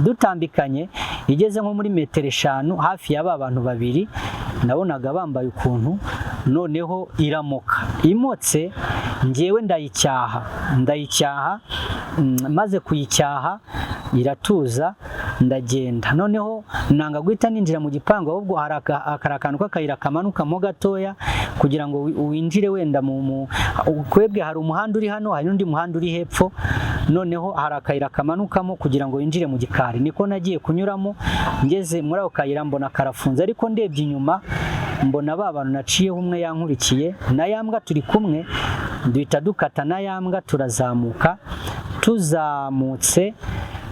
Dutambikanye, igeze nko muri metero 5 hafi ya ba bantu babiri nabonaga bambaye ukuntu, noneho iramoka. Imotse, ngewe ndayicyaha, ndayicyaha. Maze kuyicyaha iratuza, ndagenda. Noneho nanga guhita ninjira mu gipangu, ahubwo hari akantu k'akayira kamanukamo gatoya kugira ngo winjire wenda mu kwebwe. Hari umuhanda uri hano, hari n'undi muhanda uri hepfo. Noneho hari akayira kamanukamo kugira ngo winjire mu gikari, niko nagiye kunyuramo. Ngeze muri ako kayira mbona karafunze, ariko ndebye inyuma mbona ba bantu naciyeho, umwe yankurikiye na ya mbwa turi kumwe. Duhita dukata na ya mbwa, turazamuka. Tuzamutse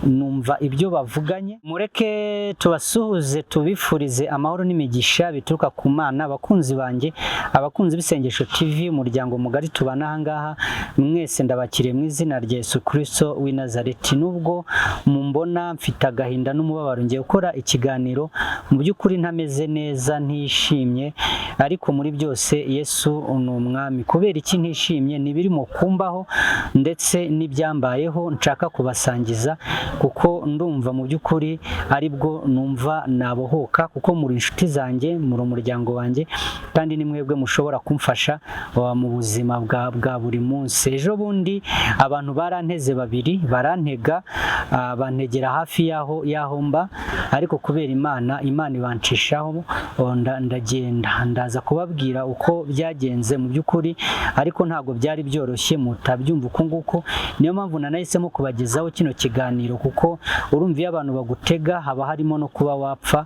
numva ibyo bavuganye. Mureke tubasuhuze, tubifurize amahoro n'imigisha bituruka ku Mana. Abakunzi banjye, abakunzi b'Isengesho TV, umuryango mugari tubana aha ngaha, mwese ndabakiriye mu izina rya Yesu Kristo w'i Nazareti. Nubwo mumbona mfite agahinda n'umubabaro, ngiye gukora ikiganiro mu by'ukuri ntameze neza, ntishimye, ariko muri byose Yesu ni umwami. Kubera iki ntishimye? Ni ibirimo kumbaho ndetse n'ibyambayeho nshaka kubasangiza, kuko ndumva mu by'ukuri aribwo numva nabohoka, kuko muri inshuti zanjye, muri umuryango wanjye, kandi ni mwebwe mushobora kumfasha mu buzima bwa buri munsi. Ejo bundi abantu baranteze babiri, barantega, bantegera hafi y'aho mba, ariko kubera Imana, Imana ibancishaho, ndagenda. Ndaza kubabwira uko byagenze mu by'ukuri, ariko ntabwo byari byoroshye, mutabyumva uko nguko. Niyo mpamvu nanahisemo kubagezaho kino kiganiro, kuko urumva iyo abantu bagutega haba harimo no kuba wapfa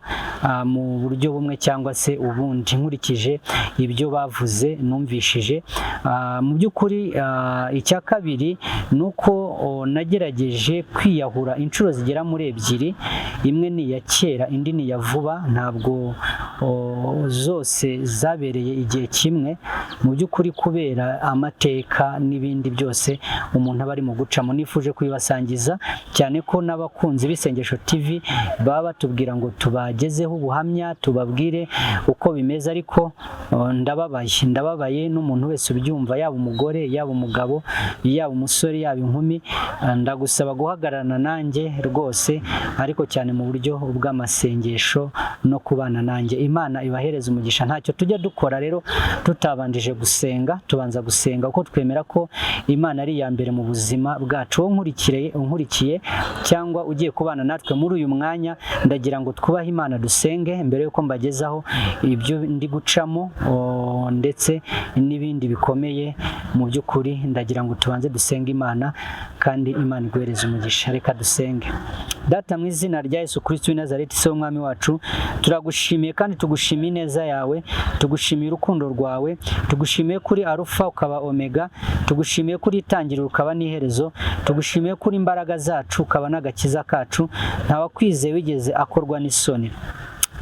mu buryo bumwe cyangwa se ubundi, nkurikije ibyo bavuze numvishije. Mu by'ukuri, icya kabiri ni uko nagerageje kwiyahura inshuro zigera muri ebyiri. Imwe ni iya kera, indi ni iya vuba. Ntabwo zose zabereye igihe kimwe mu by'ukuri, kubera amateka n'ibindi byose umuntu aba arimo gucamo. Nifuje kubibasangiza, cyane ko n'abakunzi b'Isengesho TV baba batubwira ngo tubagezeho ubuhamya, tubabwire uko bimeze. Ariko ndababaye, ndababaye n'umuntu wese ubyumva, yaba umugore, yaba umugabo, yaba umusore, yaba inkumi, ndagusaba guhagararana nanjye rwose, ariko cyane mu buryo bw'amasengesho no kubana nanjye. Imana ibahereza umugisha. Ntacyo tujya dukora rero tutabanjije gusenga. Tubanza gusenga kuko twemera ko Imana ari iya mbere mu buzima bwacu. Wowe unkurikiye cyangwa ugiye kubana natwe muri uyu mwanya, ndagira ngo twubahe Imana, dusenge mbere yuko mbagezaho ibyo ndi gucamo ndetse n'ibindi bikomeye. Mu by'ukuri ndagira ngo tubanze dusenge Imana, kandi Imana iguhereze umugisha. Reka dusenge. Data, mu izina rya Yesu Kristo w'i Nazareti, se w'umwami wacu, turagushimiye kandi tugushimiye ineza yawe, tugushimiye urukundo rwawe, tugushimiye kuri Arufa ukaba Omega, tugushimiye kuri itangiriro ukaba n'iherezo, tugushimiye kuri imbaraga zacu ukaba n'agakiza kacu. Ntawakwizeye wigeze akorwa n'isoni.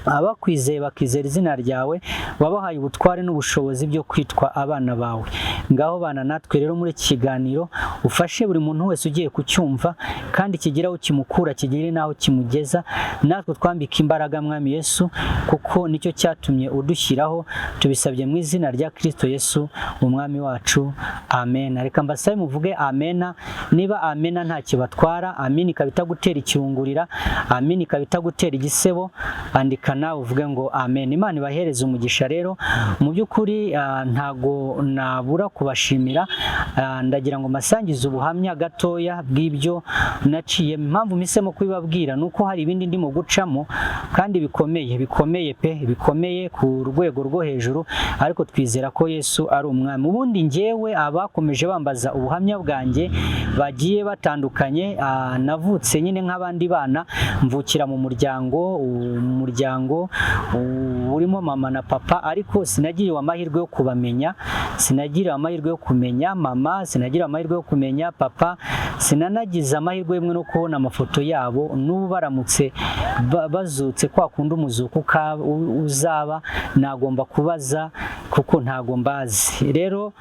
Abakwizeye bakizera izina ryawe, wabahaye ubutware n'ubushobozi byo kwitwa abana bawe. Ngaho bana natwe rero muri iki kiganiro, ufashe buri muntu wese ugiye kucyumva, kandi kigire aho kimukura, kigire n'aho kimugeza. Natwe twambike imbaraga, Mwami Yesu, kuko nicyo cyatumye udushyiraho. Tubisabye mu izina rya Kristo Yesu umwami wacu, amen. Reka mbasabe muvuge amena niba amena nta kibatwara, amin ikaba itagutera ikirungurira, amin ikaba itagutera igisebo. Andika nawe uvuge ngo amen. Imana ibahereze umugisha. Rero mu by'ukuri ntago nabura kubashimira. Ndagira ngo mbasangize ubuhamya gatoya bw'ibyo naciye. Impamvu mpisemo kubibabwira ni uko hari ibindi ndimo gucamo kandi bikomeye, bikomeye pe, bikomeye ku rwego rwo hejuru, ariko twizera ko Yesu ari umwami. Ubundi njyewe abakomeje bambaza ubuhamya bwanjye bagiye batandukanye, navutse nyine nk'abandi bana, mvukira mu muryango, umuryango urimo mama na papa, ariko sinagiriwe amahirwe yo kubamenya. Sinagiriwe amahirwe yo kumenya mama, sinagiriwe amahirwe yo kumenya papa, sinanagize amahirwe yemwe no kubona amafoto yabo. N'ubu baramutse bazutse kwa kundi umuzuko uzaba, nagomba kubaza kuko ntago mbazi. Rero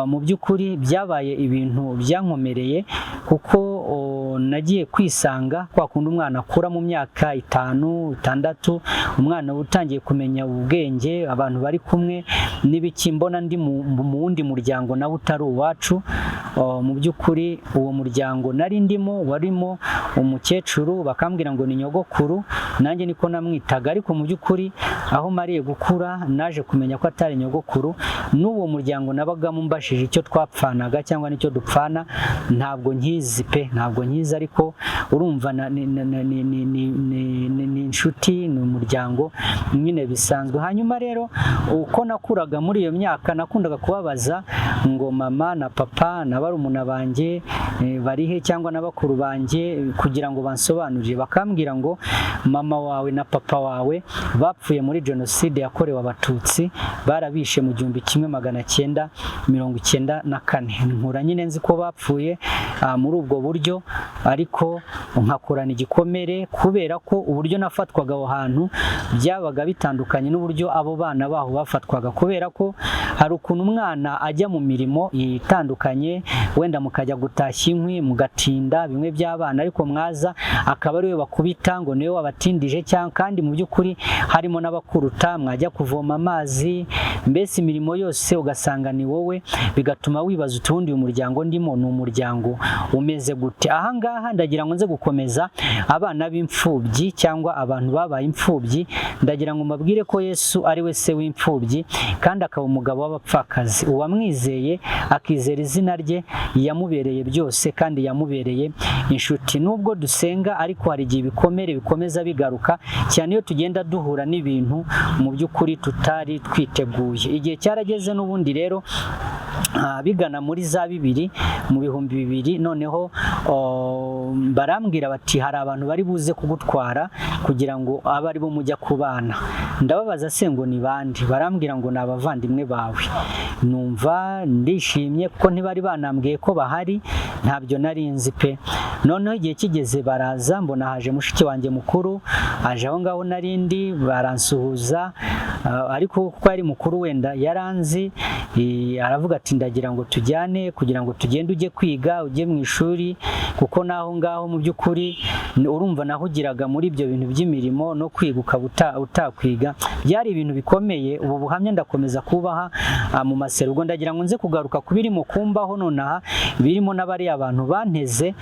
mu by'ukuri byabaye ibintu byankomereye kuko Nagiye kwisanga kwa kundi umwana akura mu myaka 5, 6, umwana utangiye kumenya ubwenge, abantu bari kumwe n'ibiki, mbona ndi mu wundi muryango nawe utari uwacu. Mu by'ukuri uwo muryango nari ndimo warimo umukecuru, bakambwira ngo ni nyogokuru, nanjye niko namwitaga, ariko mu by'ukuri aho mariye gukura naje kumenya ko atari nyogokuru. N'uwo muryango nabagamo mbashije icyo twapfanaga cyangwa n'icyo dupfana ntabwo nkizi pe, ntabwo nkizi, ariko urumva ni inshuti, ni umuryango nyine bisanzwe. Hanyuma rero uko nakuraga muri iyo myaka nakundaga kubabaza ngo mama na papa na barumuna banjye barihe cyangwa na bakuru banjye, kugira ngo bansobanurire. Bakambwira ngo mama wawe na papa wawe bapfuye muri jenoside yakorewe Abatutsi, barabishe mu 1994. Nkura nyine nzi ko bapfuye muri ubwo buryo, ariko nkakurana igikomere kubera ko uburyo nafatwaga aho hantu byabaga bitandukanye n'uburyo abo bana baho bafatwaga, kubera ko hari ukuntu umwana ajya mu mirimo itandukanye, wenda mukajya gutashya inkwi mugatinda, bimwe by'abana, ariko mwaza akaba ariwe bakubita ngo niwe wabatindije, cyangwa kandi mu by'ukuri harimo n'abakuruta, mwajya kuvoma amazi, mbese imirimo yose ugasanga ni wowe, bigatuma wibaza utundi uyu muryango ndimo ni umuryango umeze gute? Aha ngaha ndagira ngo nze gukomeza abana b'imfubyi cyangwa abantu babaye imfubyi, ndagira ngo mbabwire ko Yesu ari we se w'imfubyi kandi akaba umugabo w'abapfakazi. Uwamwizeye akizera izina rye yamubereye byose kandi yamubereye inshuti. Nubwo dusenga ariko hari igihe ibikomere bikomeza bigaruka, cyane iyo tugenda duhura n'ibintu mu by'ukuri tutari twiteguye. Igihe cyarageze n'ubundi rero bigana muri za bibiri, mu 2000, noneho barambwira bati hari abantu bari buze kugutwara kugira ngo abe ari bo mujya kubana. Ndababaza se ngo ni bande? Barambwira ngo ni abavandimwe bawe. Numva ndishimye kuko ntibari banambwiye ko bahari, ntabyo nari nzi pe. Noneho igihe kigeze baraza, mbona haje mushiki wanjye mukuru, aje aho ngaho narindi, baransuhuza, ariko kuko yari mukuru wenda yaranzi, aravuga ati ndagira ngo tujyane kugira ngo tugende ujye kwiga, ujye mu ishuri, kuko naho ngaho mu by'ukuri urumva nahugiraga muri ibyo bintu by'imirimo no kwiga ukaba utakwiga, byari ibintu bikomeye. Ubu buhamya ndakomeza kubaha mu masero. Ubwo ndagira ngo nze kugaruka ku birimo kumbaho nonaha, birimo n'abariya abantu banteze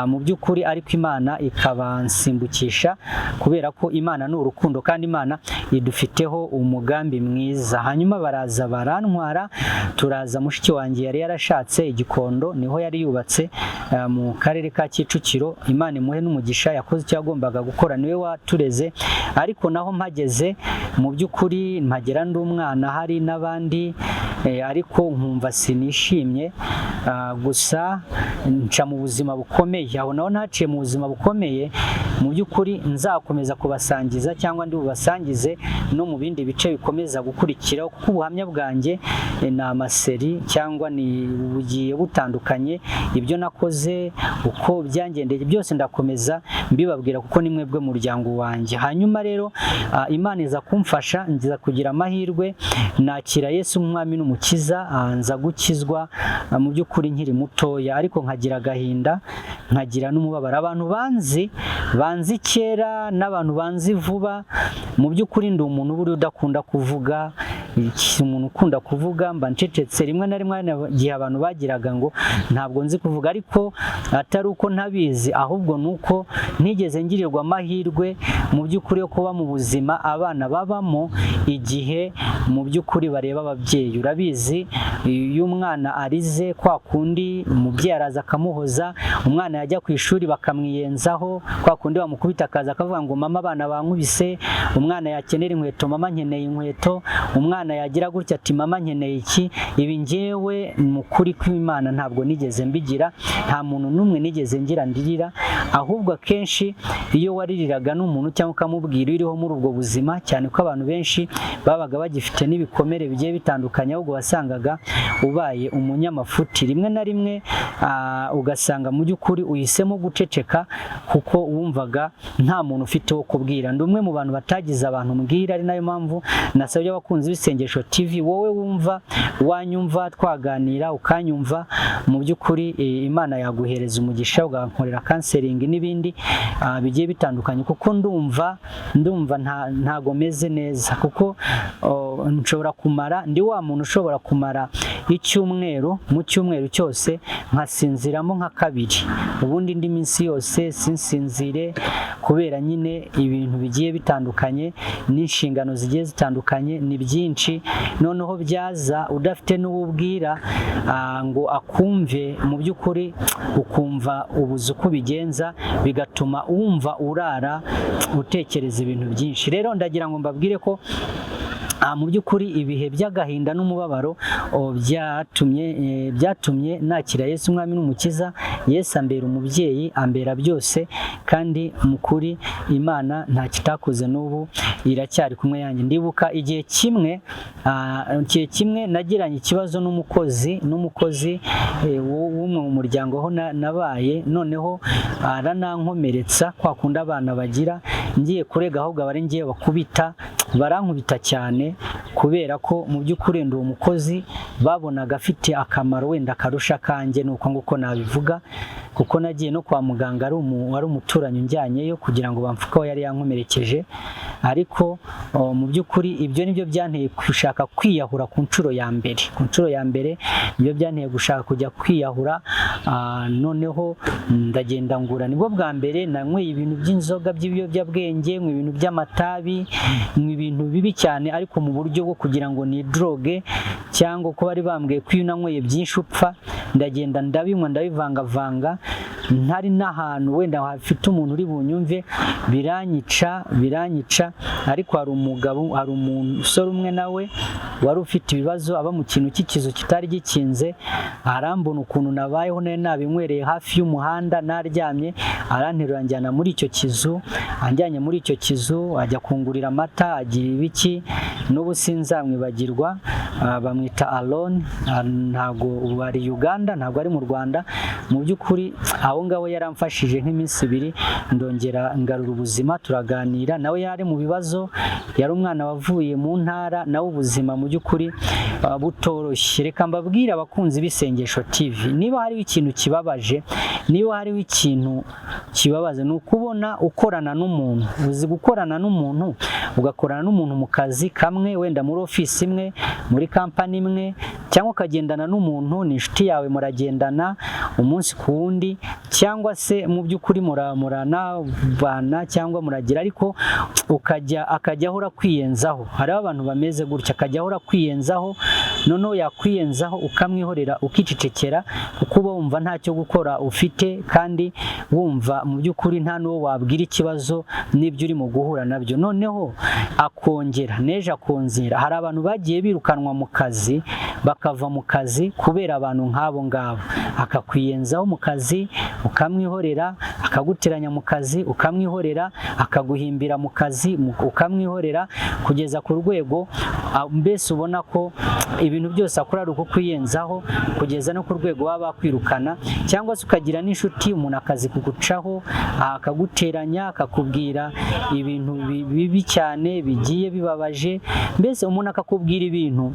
mu by'ukuri, ariko Imana ikabansimbukisha kubera ko Imana ni urukundo kandi Imana idufiteho umugambi mwiza. Hanyuma baraza barantwara, turaza, mushiki wanjye yari yarashatse igikondo, niho yari yubatse mu karere ka Kicukiro. Imana imuhe n'umugisha, yakoze icyo yagombaga gukora, niwe watureze. Ariko naho mpageze mu by'ukuri mpagera ndi umwana, hari n'abandi, ariko nkumva sinishimye. Gusa nca mu buzima bukomeye, aho naho naciye mu buzima bukomeye mu by'ukuri nzakomeza kubasangiza cyangwa ndi bubasangize no mu bindi bice bikomeza gukurikiraho, kuko ubuhamya bwanjye ni amaseri cyangwa ni bugiye butandukanye, ibyo nakoze uko byangendeye byose ndakomeza mbibabwira kuko ni mwebwe muryango wanjye. Hanyuma rero Imana iza kumfasha, nza kugira amahirwe nakira Yesu nk'umwami n'umukiza, nza gukizwa mu by'ukuri nkiri mutoya, ariko nkagira agahinda nkagira n'umubabaro. Abantu banzi kera n'abantu banzi vuba, mu by'ukuri ndi umuntu buri udakunda kuvuga, umuntu ukunda kuvuga mba ncecetse. Rimwe na rimwe igihe abantu bagiraga ngo ntabwo nzi kuvuga, ariko atari uko ntabizi, ahubwo ni uko ntigeze ngirirwa amahirwe mu by'ukuri yo kuba mu buzima abana babamo igihe mu by'ukuri bareba ababyeyi. Urabizi, iyo umwana arize kwa kundi umubyeyi araza akamuhoza, umwana yajya ku ishuri bakamwiyenzaho, kwa kundi bamukubita akaza akavuga ngo mama abana bankubise, umwana yakenera inkweto, mama nkeneye inkweto, umwana yagira gutya ati mama nkeneye iki. Ibi ngewe mu kuri kw'Imana ntabwo nigeze mbigira, nta muntu n'umwe nigeze ngira ndirira, ahubwo akenshi iyo waririraga n'umuntu cyangwa ukamubwira uriho muri ubwo buzima, cyane ko abantu benshi babaga bagifite n'ibikomere bigiye bitandukanye, ahubwo wasangaga ubaye umunyamafuti. Rimwe na rimwe ugasanga mu by'ukuri uhisemo guceceka kuko wumvaga nta muntu ufite wo kubwira. Ndi umwe mu bantu batagize abantu mbwira, ari nayo mpamvu nasabye abakunzi b'Isengesho TV, wowe wumva wanyumva, twaganira ukanyumva, mu by'ukuri Imana yaguhereza umugisha ugankorera counseling n'ibindi bigiye bitandukanye, kuko ndumva ntago meze neza, kuko nshobora kumara, ndi wa muntu ushobora kumara icyumweru, mu cyumweru cyose nkasinziramo nka kabiri, ubundi indi minsi yose sinsinzire, kubera nyine ibintu bigiye bitandukanye n'inshingano zigiye zitandukanye, ni byinshi. Noneho byaza udafite n'uwubwira ngo akumve, mu by'ukuri ukumva ubuze uko ubigenza, bigatuma wumva urara utekereza ibintu byinshi. Rero ndagira ngo mbabwire ko mu by'ukuri ibihe by'agahinda n'umubabaro byatumye nakira Yesu Umwami n'Umukiza. Yesu ambera umubyeyi, ambera byose, kandi mu kuri Imana nta kitakoze, n'ubu iracyari kumwe yanjye. Ndibuka igihe kimwe nagiranye ikibazo n'umukozi w'umwe mu muryango aho nabaye, noneho aranankomeretsa kwa kundi abana bagira. Ngiye kurega, ahubwo aba ari ngiye bakubita, barankubita cyane, kubera ko mu by'ukuri ndi uwo mukozi babonaga afite akamaro wenda karusha kanjye, nuko nguko nabivuga, kuko nagiye no kwa muganga ari umuturanyi unjyanyeyo kugira ngo bamfuke aho yari yankomerekeje. Ariko mu by'ukuri ibyo nibyo byanteye gushaka kwiyahura ku nshuro ya mbere. Ku nshuro ya mbere nibyo byanteye gushaka kujya kwiyahura. Noneho ndagenda ngura, nibwo bwa mbere nanyweye ibintu by'inzoga, by'ibiyobyabwenge, nywa ibintu by'amatabi, nywa ibintu bibi cyane, ariko mu buryo bwo kugira ngo ni drogue, cyangwa ko bari bambwiye ko iyo unanyweye byinshi upfa. Ndagenda ndabinywa, ndabivangavanga, ntari n'ahantu wenda hafite umuntu uri bunyumve, biranyica, biranyica. Ariko hari umugabo, hari umusore umwe nawe wari ufite ibibazo, aba mu kintu cy'ikizu kitari gikinze, arambona ukuntu nabayeho, nari nabinywereye hafi y'umuhanda naryamye, aranterura anjyana muri icyo kizu. Anjyanye muri icyo kizu ajya kungurira amata, agira ibiki. N'ubu sinzamwibagirwa, bamwita Alon, ntabwo ubu ari Uganda, ntabwo ari mu Rwanda. Mu by'ukuri aho ngaho yaramfashije nk'iminsi 2, ndongera ngarura ubuzima, turaganira nawe. Yari mu bibazo, yari umwana wavuye mu ntara, nawe ubuzima mu by'ukuri butoroshye. Reka mbabwire abakunzi b'Isengesho TV, niba hariho ikintu kibabaje, niba hariho ikintu kibabaza, ni ukubona ukorana n'umuntu, uzi gukorana n'umuntu, ugakorana n'umuntu mu kazi kamwe, wenda muri ofisi imwe, muri kampani imwe, cyangwa ukagendana n'umuntu, ni inshuti yawe, muragendana umunsi ku wundi, cyangwa se mu by'ukuri muranabana cyangwa muragira, ariko ukajya akajya ahora kwiyenzaho. Hariho abantu bameze gutya, akajya ahora kwiyenzaho, noneho yakwiyenzaho ukamwihorera, ukicecekera, kuko uba wumva ntacyo gukora ufite, kandi wumva mu by'ukuri nta n'uwo wabwira ikibazo n'ibyo urimo guhura nabyo. Noneho akongera n'ejo akongera. Hari abantu bagiye birukanwa mu kazi, bakava mu kazi kubera abantu nk'abo ngabo. Akakwiyenzaho mu kazi ukamwihorera, akaguteranya mu kazi ukamwihorera, akaguhimbira mu kazi ukamwihorera, kugeza ku rwego mbese ubona ko ibintu byose akora ari ukukwiyenzaho, kugeza no ku rwego baba bakwirukana. Cyangwa se ukagira n'inshuti, umuntu akazi kugucaho, akaguteranya, akakubwira ibintu bibi cyane bigiye bibabaje, mbese umuntu akakubwira ibintu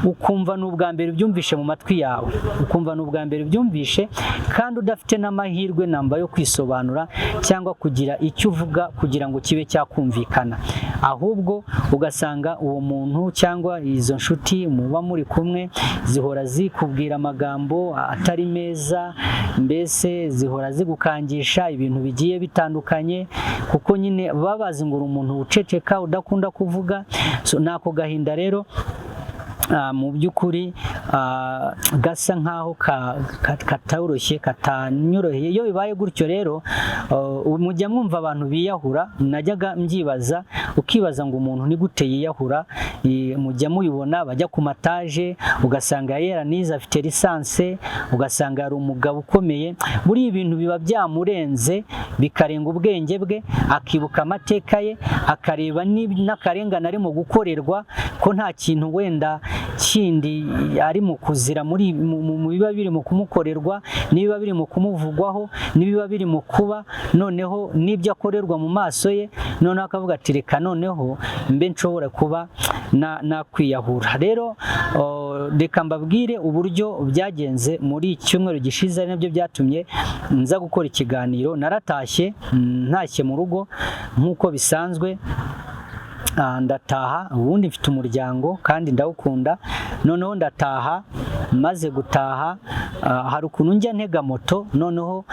ukumva ni ubwa mbere ubyumvishe mu matwi yawe, ukumva ni ubwa mbere ubyumvishe, kandi udafite n'amahirwe namba yo kwisobanura cyangwa kugira icyo uvuga kugira ngo kibe cyakumvikana. Ahubwo ugasanga uwo muntu cyangwa izo nshuti muba muri kumwe zihora zikubwira amagambo atari meza, mbese zihora zigukangisha ibintu bigiye bitandukanye, kuko nyine baba bazi ngo uri umuntu uceceka, udakunda kuvuga. So, ni ako gahinda rero mu by'ukuri gasa nkaho katoroshye, katanyoroheye. Iyo bibaye gutyo rero, mujya mwumva abantu biyahura. Najyaga mbyibaza, ukibaza ngo umuntu ni gute yiyahura? Mujya mubibona bajya ku mataje, ugasanga yaranize, afite licence, ugasanga hari umugabo ukomeye. Buriya ibintu biba byamurenze, bikarenga ubwenge bwe, akibuka amateka ye, akareba n'akarengane arimo gukorerwa, ko nta kintu wenda kindi ari mu kuzira muri mu biba biri mu kumukorerwa, n'ibiba biri mu kumuvugwaho, n'ibiba biri mu kuba, noneho n'ibyo akorerwa mu maso ye, noneho akavuga ati reka noneho mbe nshobora kuba nakwiyahura. Rero reka mbabwire uburyo byagenze muri iki cyumweru gishize, ari nabyo byatumye nza gukora ikiganiro. Naratashye, ntashye mu rugo nk'uko bisanzwe, ndataha. Ubundi mfite umuryango kandi ndawukunda. Noneho ndataha, maze gutaha, hari ukuntu njya ntega moto, noneho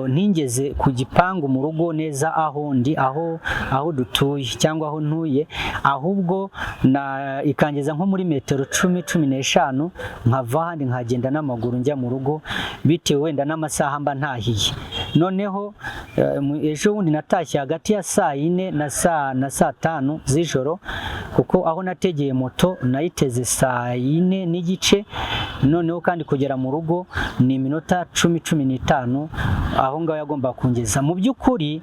ntingeze ku gipangu mu rugo neza aho ndi, aho dutuye cyangwa aho ntuye, ahubwo na ikangeza nko muri metero 10, 15, nkava ahandi nkagenda n'amaguru njya mu rugo, bitewe wenda n'amasaha mba ntahiye. Noneho ejo bundi natashye hagati ya saa 4 na saa 5 z'ijoro, kuko aho nategeye moto nayiteze saa 4:30, noneho kandi kugera mu rugo ni iminota 10, 15 aho ngaho yagomba kungeza. Mu by'ukuri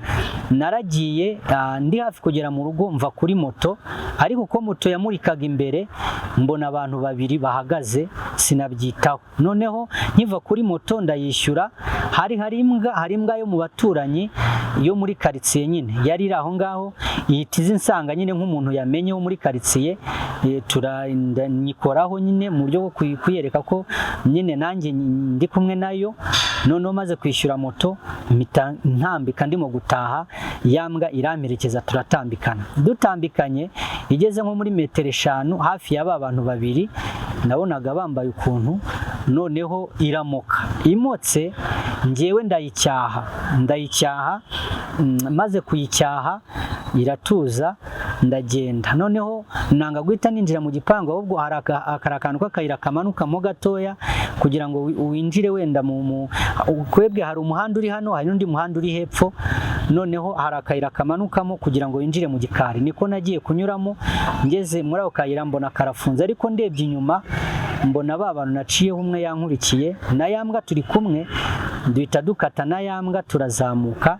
naragiye, ndi hafi kugera mu rugo mva kuri moto, ariko uko moto yamurikaga imbere mbona abantu babiri bahagaze, sinabyitaho. Noneho nkiva kuri moto ndayishyura, hari imbwa yo mu baturanyi yo muri karitsiye nyine yari iri aho ngaho, ihita iza insanga nyine nk'umuntu yamenye wo muri karitsiye, nyikoraho nyine mu buryo bwo kuyereka ko nyine nanjye ndi kumwe nayo. Noneho maze kwishyura moto mpita ntambika ndimo gutaha, ya mbwa iramperekeza turatambikana. Dutambikanye, igeze nko muri metero 5 hafi ya ba bantu babiri nabonaga bambaye ukuntu, noneho iramoka. Imotse, njyewe ndayicyaha, maze kuyicyaha iratuza, ndagenda. Noneho nanga guhita ninjira mu gipangu, ahubwo hari akari akantu k'akayira kamanukamo gatoya kugira ngo winjire wenda mu kwebwe. Hari umuhanda uri hano, hari n'undi muhanda uri hepfo, noneho hari akayira kamanukamo kugira ngo winjire mu gikari, niko nagiye kunyuramo. Ngeze muri ako kayira mbona karafunze, ariko ndebye inyuma mbona ba bantu naciyeho umwe yankurikiye na ya mbwa turi kumwe, duhita dukata na ya mbwa turazamuka.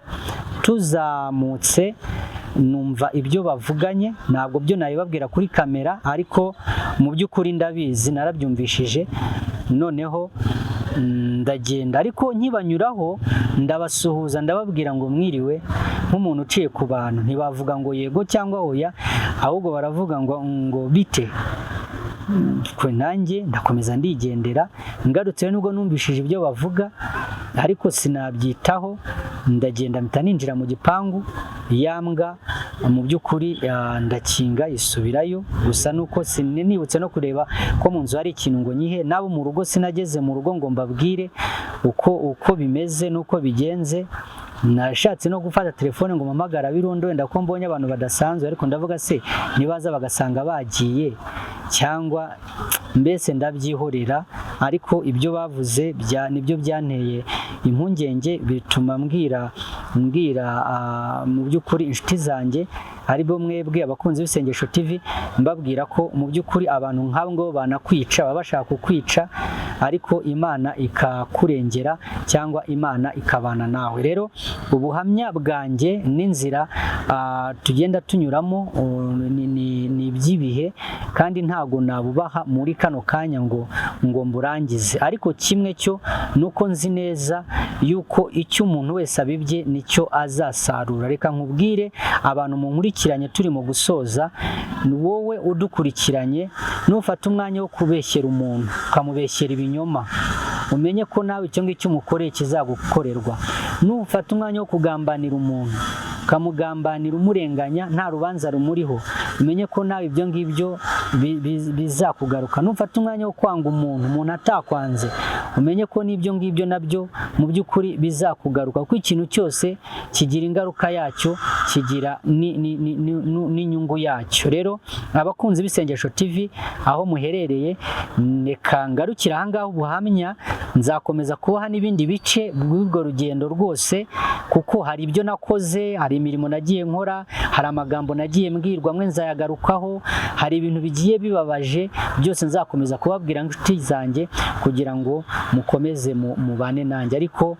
Tuzamutse numva ibyo bavuganye, ntabwo byo nabibabwira kuri kamera, ariko mu by'ukuri ndabizi, narabyumvishije. Noneho ndagenda, ariko nkibanyuraho ndabasuhuza, ndababwira ngo mwiriwe, nk'umuntu uciye ku bantu. Ntibavuga ngo yego cyangwa oya, ahubwo baravuga ngo bite. Twe nanjye ndakomeza ndigendera. Ngarutse nubwo numvishije ibyo bavuga, ariko sinabyitaho, ndagenda mpita ninjira mu gipangu. Ya mbwa mu by'ukuri ndakinga isubirayo, gusa nuko sinibutse no kureba ko mu nzu hari ikintu ngo nyihe nabo mu rugo. Sinageze mu rugo ngo mbabwire uko bimeze n'uko bigenze. Nashatse no gufata telefone ngo mpamagare abirundo wenda ko mbonye abantu badasanzwe, ariko ndavuga se nibaza bagasanga bagiye, cyangwa mbese ndabyihorera. Ariko ibyo bavuze nibyo byanteye impungenge, bituma mbwira mu by'ukuri inshuti zanjye, ari bo mwebwe abakunzi b'Isengesho TV, mbabwira ko mu by'ukuri abantu nk'abo ngabo banakwica, baba bashaka kukwica, ariko Imana ikakurengera cyangwa Imana ikabana nawe. Rero ubuhamya bwanjye n'inzira tugenda tunyuramo ni iby'ibihe, kandi ntago nabubaha muri kano kanya ngo mburangize. Ariko kimwe cyo nuko nzi neza yuko icyo umuntu wese abibye nicyo azasarura. Reka nkubwire abantu munkurikiranye, turi mu gusoza, ni wowe udukurikiranye, nufata umwanya wo kubeshyera umuntu, ukamubeshyera ibinyoma, umenye ko nawe icyo ngicyo umukoreye kizagukorerwa. Nufata umwanya wo kugambanira umuntu, ukamugambanira umurenganya nta rubanza rumuriho, umenye ko nawe ibyo ngibyo bizakugaruka. Nufata umwanya wo kwanga umuntu, umuntu atakwanze, umenye ko n'ibyo ngibyo nabyo mu by'ukuri bizakugaruka, kuko ikintu cyose kigira ingaruka yacyo, kigira n'inyungu yacyo. Rero abakunzi b'Isengesho TV aho muherereye, reka ngarukire aha ngaha ubuhamya. Nzakomeza kubaha n'ibindi bice bw'urwo rugendo rwose, kuko hari ibyo nakoze, hari imirimo nagiye nkora, hari amagambo nagiye mbwirwa amwe nzayagarukaho, hari ibintu bigiye bibabaje byose nzakomeza kubabwira inshuti zanjye kugira ngo Mukomeze mubane nanjye, ariko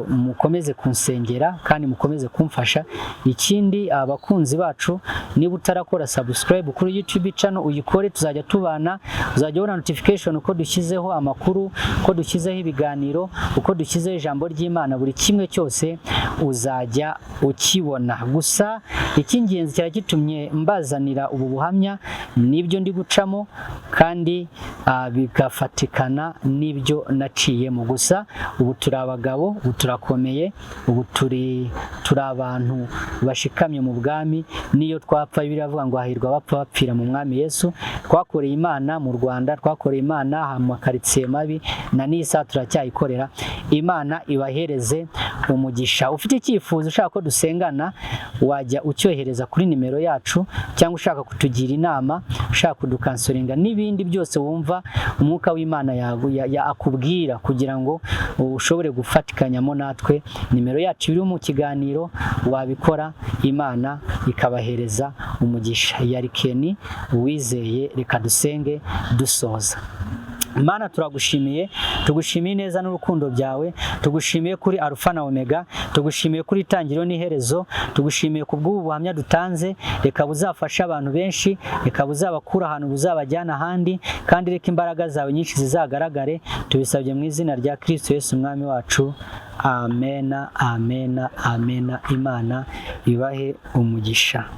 mukomeze kunsengera kandi mukomeze kumfasha. Ikindi, abakunzi bacu, niba utarakora subscribe kuri YouTube channel, uyikore, tuzajya tubana, uzajya ubona notification uko dushyizeho amakuru, uko dushyizeho ibiganiro, uko dushyizeho ijambo ry'Imana, buri kimwe cyose uzajya ukibona. Gusa icy'ingenzi cyari gitumye mbazanira ubu buhamya nibyo ndi gucamo kandi bigafatikana n'ibyo naciyemo. Gusa ubu turi abagabo, ubu turakomeye, ubu turi abantu bashikamye mu bwami. Niyo twapfa, biravuga ngo hahirwa abapfa bapfira mu Mwami Yesu. Twakoreye Imana mu Rwanda, twakoreye Imana mu makaritsiye mabi, na n'iyi turacyayikorera. Imana ibahereze umugisha. Ufite icyifuzo, ushaka ko dusengana, wajya ucyohereza kuri nimero yacu, cyangwa ushaka kutugira inama, ushaka kuducounselinga n'ibindi byose wumva umwuka w'Imana akubwira kugira ngo ushobore gufatikanyamo natwe, nimero yacu iri mu kiganiro, wabikora, Imana ikabahereza umugisha. Yari Keni Uwizeye. Reka dusenge dusoza. Mana, turagushimiye, tugushimiye neza n'urukundo byawe, tugushimiye kuri Alpha na Omega, tugushimiye kuri itangiriro n'iherezo, tugushimiye ku bw'ubu buhamya dutanze. Reka buzafashe abantu benshi, reka buzabakura ahantu buzabajyana ahandi, kandi reka imbaraga zawe nyinshi zizagaragare. Tubisabye mu izina rya Kristo Yesu Umwami wacu. Amena, amena, amena. Imana ibahe umugisha.